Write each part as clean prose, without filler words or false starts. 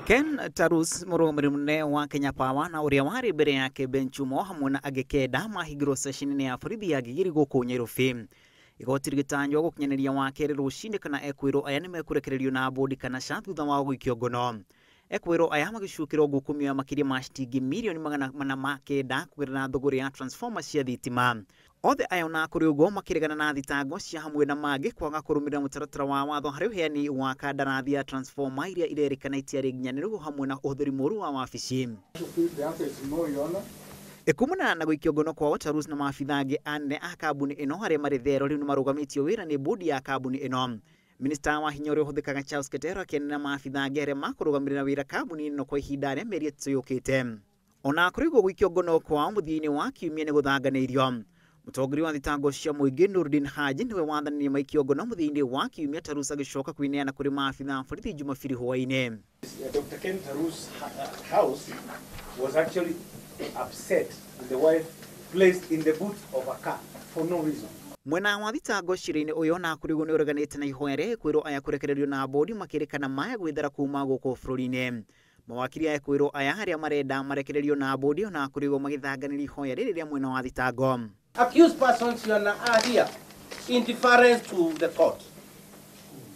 Ken Tarus, mũrũgamĩrĩri mũnene wa Kenya Power, na ũrĩa warĩ mbere yake Ben Chumo hamwe na angĩ 9 mahingĩrwo ceceni-inĩ ya borithi ya Gigiri gũkũ Nyairobi. Igoti rĩgĩtanywo gũkinyanĩria wakerĩ rũcinĩ kana ekwĩrwo aya nĩmekũrekererio na bodi kana ca thutha wa gũikio ngono. Ekwĩrwo aya magĩcukĩrwo ngukumio ya makĩria ma ciringi mirioni 409 kũgerera thũgũrĩ ya transformer cia thitima. Othe aya ona kũrĩ ũguo makĩregana na thitango cia hamwe na mangĩ kwaga kũrũmĩrĩra mũtaratara wa watho harĩ ũheani wa kandarathi ya transformer iria irerĩkana itiarĩ nginyanĩru hamwe na ũhũthĩri mũũru wa wabici. Kumana na gũikio ngono kwao, Tarus na maabitha angĩ anene a kambuni ĩno arĩa marĩ thero rĩu nĩmarũgamĩtio wĩra nĩ bodi ya kambuni ĩno. Minista wa hinya ũrĩa ũhũthĩkaga Charles Ketero akĩanĩrĩra maabitha angĩ arĩa makũrũgamĩrĩra wĩra kambuni ĩno kwa ihinda rĩa mĩeri 3 yũkĩte. Ona kũrĩ ũguo gũikio ngono kwao mũthia-inĩ wa kiumia nĩ gũthanganĩirio. Mũtongoria wa thitango cia mũingĩ Nurdin Haji nĩwe wathanire maikio ngono mũthia-inĩ wa kiumia, Tarus agĩcoka kwĩneana kũrĩ maabitha a borithi Jumabiri hwaĩ-inĩ. Dr. Ken Tarus' house was actually upset with the wife placed in the boot of a car for no reason. Mwena wa thitango cira-inĩ ũyũ na kũrĩ ũguo nĩũreganĩte na ihoya rĩa ekwĩrwo aya kũrekererio na bodi makĩrĩkana maya gwĩthara kuma gũkũ bũrũri-inĩ. Mawakiri a ekwĩrwo aya arĩa marenda marekererio na bodi ona kũrĩ ũguo magĩthanganĩria ihoya rĩrĩ rĩa mwena wa thitango. Accused persons are here in deference to the court.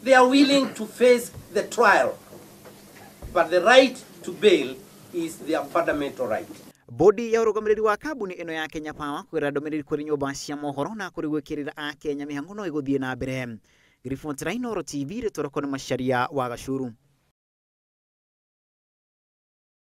They are willing to face the trial, but the right to bail is their fundamental right. Bodi ya ũrũgamĩrĩri wa kambuni ĩno ya Kenya Power kũgerera ndũmĩrĩri kũrĩ nyũmba cia mohoro na kũrĩ gwĩkĩrĩra a Kenya mĩhang'o no ĩgũthiĩ na mbere. Ngiriboti ra Inooro TV, rĩtwa rĩakwa nĩ Macharia wa Gacuru.